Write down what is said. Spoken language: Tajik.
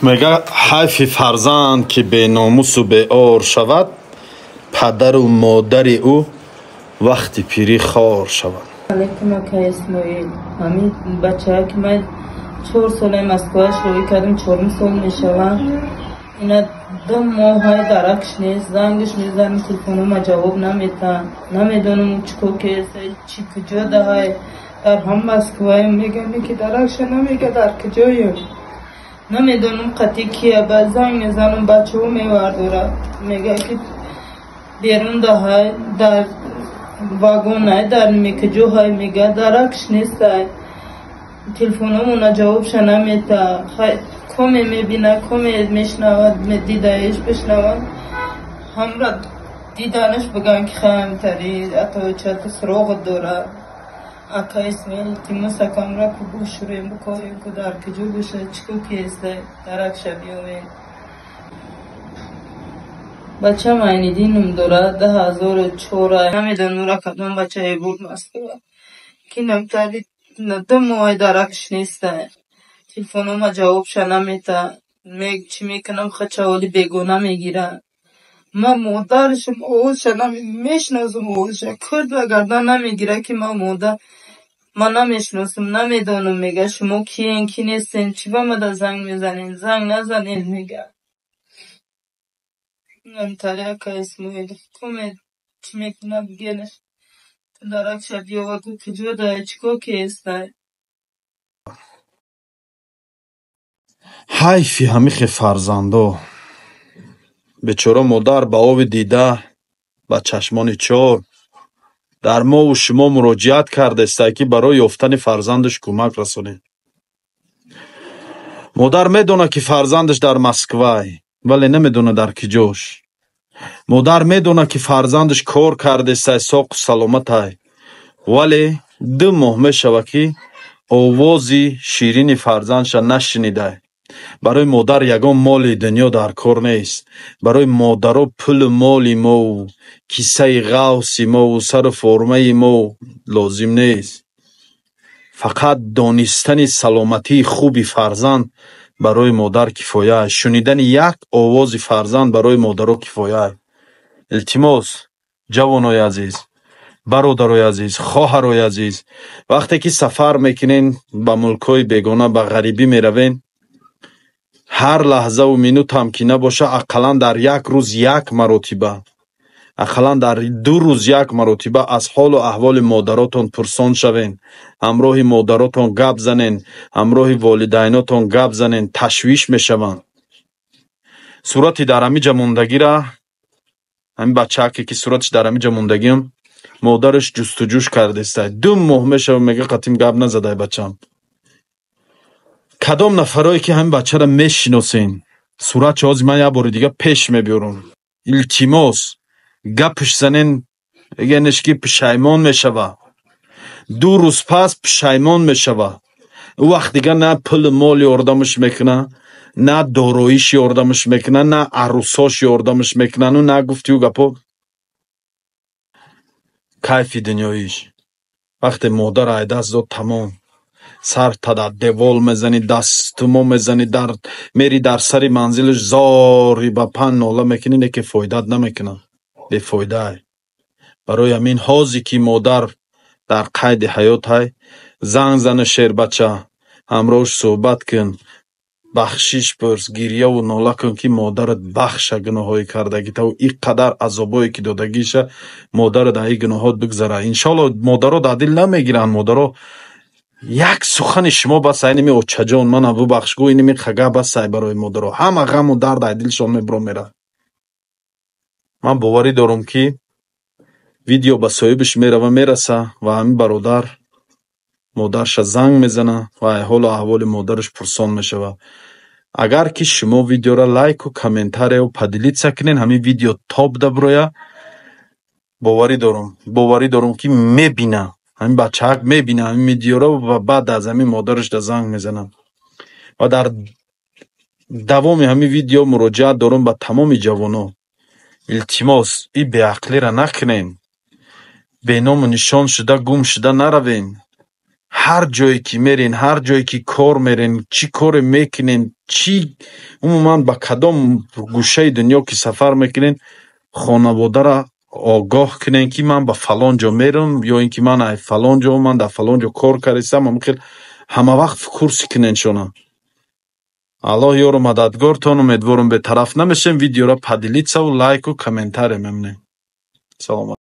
Мега, ҳайфи фарзанд, ки беномусу беор шавад, падару модари ӯ вақти пирӣ хор шавад. Алейкум, ака Исмоил. Ҳамин бачаа, ки ман 4 солаи Москваш роҳӣ кардем, чорум сол мешавад. Ина 2 моҳай даракш нест, зангаш мезанем, телефонома ҷавоб наметаҳад. Намедонам, чӣ кор кеса, чӣ, куҷо даҳай. Дар ҳам Москваем, мегӯям, ки даракша намега, дар куҷоем. Намедонам, қатъи кия. Ба занг мезанам, бачаҳо мевардорад, мега, ки берун даҳай, дар вагонай, дар мекуҷоҳай, мега, даракш нестай. Телефономона ҷавобша намета. Коме мебина, коме мешнавад, дидаеш бишнавад, ҳамра диданаш биган, ки хаямтари аточата суроғ дорад. Ака Исмоил, илтимос, акамра ку бушурем, букорем, ку дар куҷо бошад, чӣ ко кеста, даракша биёвем. Бачам Айниддин ном дорад, 2004. Намедонам, ра кадом бачае бурд Москва, ки намтари 2 моҳ даракш неста, телефонома ҷавобша намета. Чӣ мекунам, хачаволи бегона мегирад. Ман модарашам, овозша мешиносам, овозша курд ба гардан намегирад, ки ман модар, ман намешиносам, намедонам. Мега, шумо киен, ки нестен, чӣ ба мада занг мезанед, занг назанед, мега. Намтари, ака Исмоил, коме чӣ мекунад, бигенаш, даракша биёва, ку куҷо дай, чӣ кор кестай. Ҳайфи ҳамихе фарзандо. Бечора модар ба оби дида, ба чашмони чор дар мову шумо муроҷиат кардестай, ки барои ёфтани фарзандаш кӯмак расонед. Модар медонад, ки фарзандаш дар Москвай, вале намедонад, дар киҷош. Модар медонад, ки фарзандаш кор кардестай, соқу саломатай, вале 2 моҳ мешавад, ки овози ширини фарзандша нашунидай. Барои модар ягон моли дунё дар кор нест. Барои модаро пулу моли мову киссаи ғавси мову сару формаи мо лозим нест. Фақат донистани саломатии хуби фарзанд барои модар кифоя аст. Шунидани як овози фарзанд барои модаро кифоя аст. Илтимос, ҷавонои азиз, бародарои азиз, хоҳарои азиз, вақте ки сафар мекунен ба мулкҳои бегона, ба ғарибӣ меравен, ҳар лаҳзаву минутам ки набоша, ақаллан дар як рӯз як маротиба, ақаллан дар 2 рӯз як маротиба аз ҳолу аҳволи модаротон пурсон шавен, ҳамроҳи модаротон гап занен, ҳамроҳи волидайнотон гап занен. Ташвиш мешаванд. Сурати дар ҳамиҷа мондагира, ҳамин бачааке, ки сураташ дар ҳамиҷа мондагиам, модараш ҷустуҷӯш кардестай. 2 моҳ мешава, мега, қатим гап назадай бачам. Кадом нафарое, ки ҳамин бачаро мешиносен, суратшо ҳозир ман як бори дига пеш мебиёрам, илтимос, гапш занен. Егенеш, ки пушаймон мешава. 2 рӯз пас пушаймон мешава. Ӯ вақт дига на пулу мол ёрдамаш мекуна, на дороиш ёрдамаш мекуна, на арӯсош ёрдамаш мекунану на гуфтиу гапо, кайфи дунёиш. Вақте модар ай даст дод, тамом. Сар та дар девол мезанӣ, дастумо мезанӣ, дар мери, дар сари манзилаш зори ба пан нола мекунӣ, не ки фоидаат намекунад, бефоидаай. Барои ҳамин, ҳозе ки модар дар қайди ҳаётай, занг зана, шербача, ҳамроҳш суҳбат кун, бахшиш пурс, гирьяву нола кун, ки модарат бахша гуноҳҳои кардагитаву ин қадар азобое, ки додагиша. Модарат аз ин гуноҳҳот бигзара, иншоалло. Модаро дар дил намегиранд. Модаро як сухани шумо бас, айними «Очаҷон, мана бубахш», гӯ, иними хага басай. Барои модаро ҳама ғаму дард ай дилшон мебуро меравад. Ман боварӣ дорам, ки видео ба соҳибаш мерава, мераса ва ҳамин бародар модарша занг мезана ва ай ҳолу аҳволи модараш пурсон мешавад. Агар ки шумо видеоро лайку, комментарияу поделиться кунед, ҳамин видео топ даброя. Боварӣ дорам, ки мебина, ҳамин бачаак мебина ҳамин видеоро ва баъд аз ҳамин модараш да занг мезанад. Ва дар давоми ҳамин видео муроҷиат дорам ба тамоми ҷавоно: илтимос, ин беақлиро накунен, беному нишон шуда, гум шуда наравен. Ҳар ҷое ки мерен, ҳар ҷое ки кор мерен, чӣ коре мекунен, чӣ умуман ба кадом гӯшаи дунё ки сафар мекунен, хонаводаро огоҳ кунен, ки ман ба фалон ҷо мерам ё ин ки ман ай фалон ҷо, ман дар фалон ҷо кор кардистам. Ҳамин хел ҳама вақт в курсе куненшона. Аллоҳ ёру мададгортон. Умедворам, бетараф намешем. Видеоро поделиться, лайку комментария мемонем. Саломат.